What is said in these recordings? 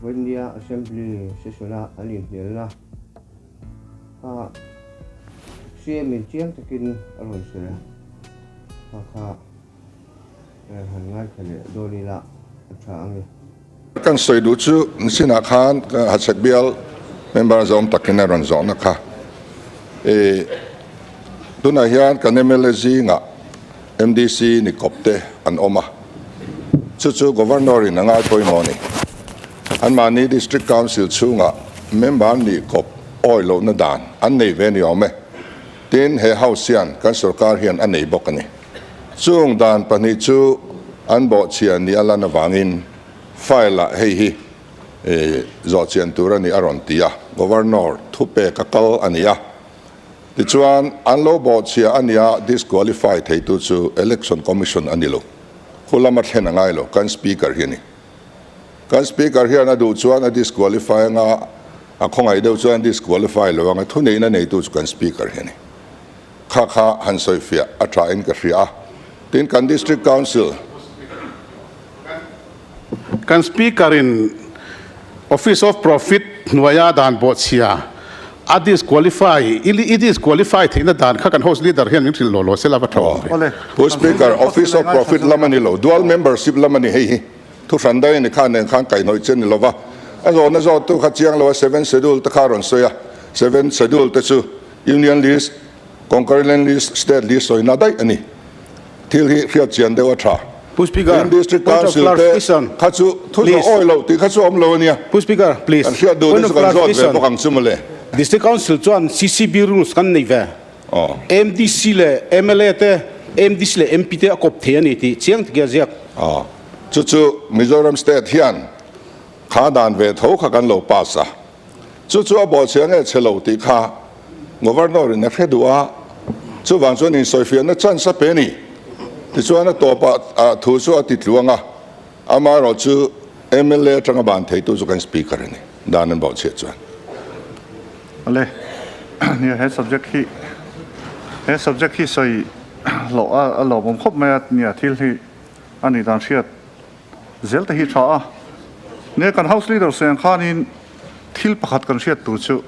Vawinia Assembly Session-a an inhnialna kha CM in chiang takin a rawn sawi a, kha kha han ngaithla leh dawn ila a tha ang e. Kan sawi duh chu Nichinah khan Hachhek bial member zawm takin a rawn zawhna kha i tunah hian kan mla zingah MDC ni kawp te an awm a, chu chu Governor in a ngai pawimawh a ni. Anmahni District Council chhungah member nih kawp awi lohna dan an nei ve ni awm e. Tin, he House hian kan sorkar hian a nei bawk a ni. Chung dan pahnih chu an bawhchhia ni a lan avangin file ah hei hi zawhchian tur a ni a rawn ti a, Governor thupek a kal a ni a. Tichuan, an lo bawhchhia a nia disqualify theitu chu Election Commission a ni lo. Khu lama thlen a ngai lo, kan Speaker hi a ni. Kan Speaker hian a duh chuan a disqualify anga, a khawngaih deuh chuan a disqualify lo anga, thuneihna neitu chu kan Speaker hi a ni. Kha kha han sawifiah a tha in ka hria a. Tin, kan District Council. Kan Speaker in Office of Profit hnuaia dan bawhchhia a disqualify, i disqualify theihna dan kha kan House Leader hian min hrilh law law sela va tha awm ve. Pu Speaker, Office of Profit lam a ni lo, Dual Membership lam a ni hei hi. Thu hran daih a ni kha nen khan kaihhnawih che ni lova. A zawhna zawttu kha chiang lo a, Seven Schedule te kha a rawn sawi a, Seven Schedule te chu Union List, Concurrent List, State List sawina daih a ni. Thil hi hriat chian deuh a tha. Pu Speaker, Tin District point of Council te clarification, kha chu thu please. zawh awi loh tih kha chu a awm lo a nia. Pu Speaker, please. Kan hriat duh Point te of chu kan zawt ve clarification. bawk ang chu mawle. District Council chuan CCB rules kan nei ve. Aw. MDC leh mla te, MDC leh MP te a kawp thei a ni tih chiang takin a ziak. Aw. Chu chu Mizoram State hian kha dan ve tho kha kan lo pass a. Chu chu a bawhchhia nge chhe lo tih kha Governor in a hre duh a, chuvang chuan insawifiahna chance a pe a ni. Tichuan a tawpah thu chu a ti tluang a, amaherawh chu mla atanga ban theitu chu kan Speaker a ni, dan an bawhchhiah chuan. Ale, nia he subject hi he subject hi sawi loh a lawmawm khawp mai a, nia thil hi a nih dan hriat Zel te hi tha a. Nia kan house leader sawi ang khanin thil pakhat kan hriat tur chu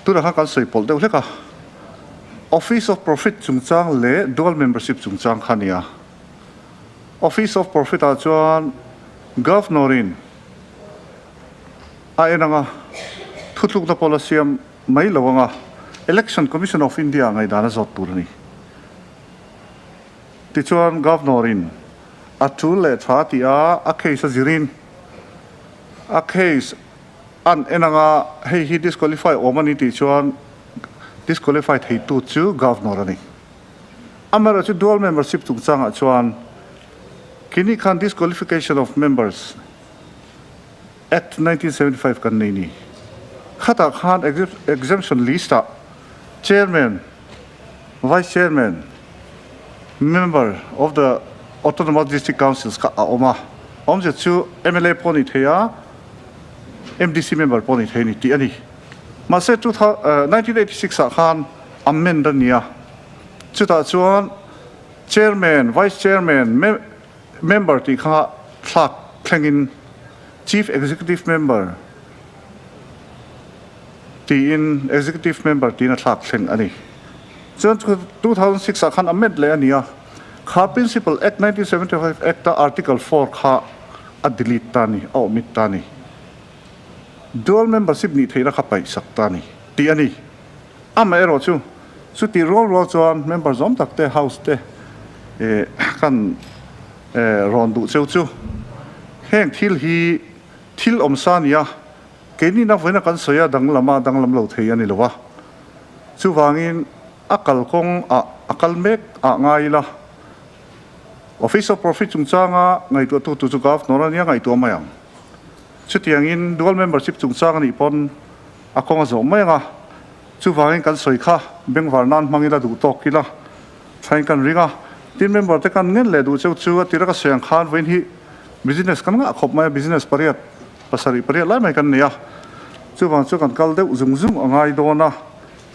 tunah khan kan sawi pawlh deuh hlek a. Office of Profit chungchang leh Dual Membership chungchang kha nia. Office of Profit ah chuan Governor in a en anga thutlukna pawh la siam mai lo anga Election Commission of India ngaihdan a zawt tur a ni. Tichuan Governor in a tul leh tha tih a a case a zirin a case an en anga hei hi disqualify awm a ni tih chuan disqualify theitu chu Governor a ni. Amaherawhchu dual membership chungchangah chuan kini khan Disqualification of Members Act 1975 kan nei ni. Khatah khan exemption list ah Chairman, Vice Chairman, Member of the Autonomous District Councils kha a awm a, awmzia chu mla pawh ni thei a, MDC member pawh ni thei a ni tih a ni. Mahse 1986 ah khan amend a ni a, chutah chuan Chairman, Vice Chairman, Member tih kha thlak thlengin Chief Executive Member tiin Executive Member tiin a thlak thleng a ni. Chuan 2006 ah khan amend leh a ni a, kha Principal Act 1975 Act a Article 4 kha a delete ta a ni, a omit ta a ni. Dual membership nih theihna kha paihsak ta a ni tih a ni. Amaherawh chu chutih rual rual chuan member zawm tak te House te kan rawn duh cheu chu heng thil hi thil awmsa a ni a, Keini na vawiina kan sawi a danglam a danglam lo thei a ni lo a, chuvangin a kalkawng ah a kal mek ah ngai ila Office of Profit chungchanga ngaihtuahtu tu chu Governor a nia ngaihtuah mai ang. Chutiangin Dual Membership chungchang a nih pawn a kawng a zawh mai ang a, chuvangin kan sawi kha bengvar nan hmang ila duh tawk ila thain kan ring a, tin member te kan ngen leh duh cheu chu a tira ka sawi ang khan vawiin hi business kan ngah khawp mai a, business pariat Pasarih pariat lai mai kan nei a, chuvang chu kan kal deuh zung zung a ngai dawn a,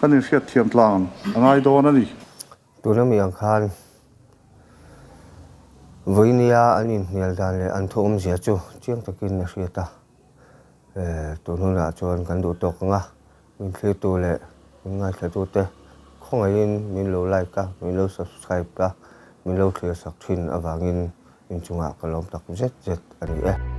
kan inhriat thiam tlang a ngai dawn a ni. Tuna mi ang khan Vawinia an inhnial dan leh an thu awmzia chu chiang takin a hriat a. Tun hunah chuan kan duh tawk ang a, min thlirtu leh min ngaithlatute khawngaihin min lo like a, min lo subscribe a, min lo thlir sak thin avangin inchungah ka lawm tak zet zet a ni e.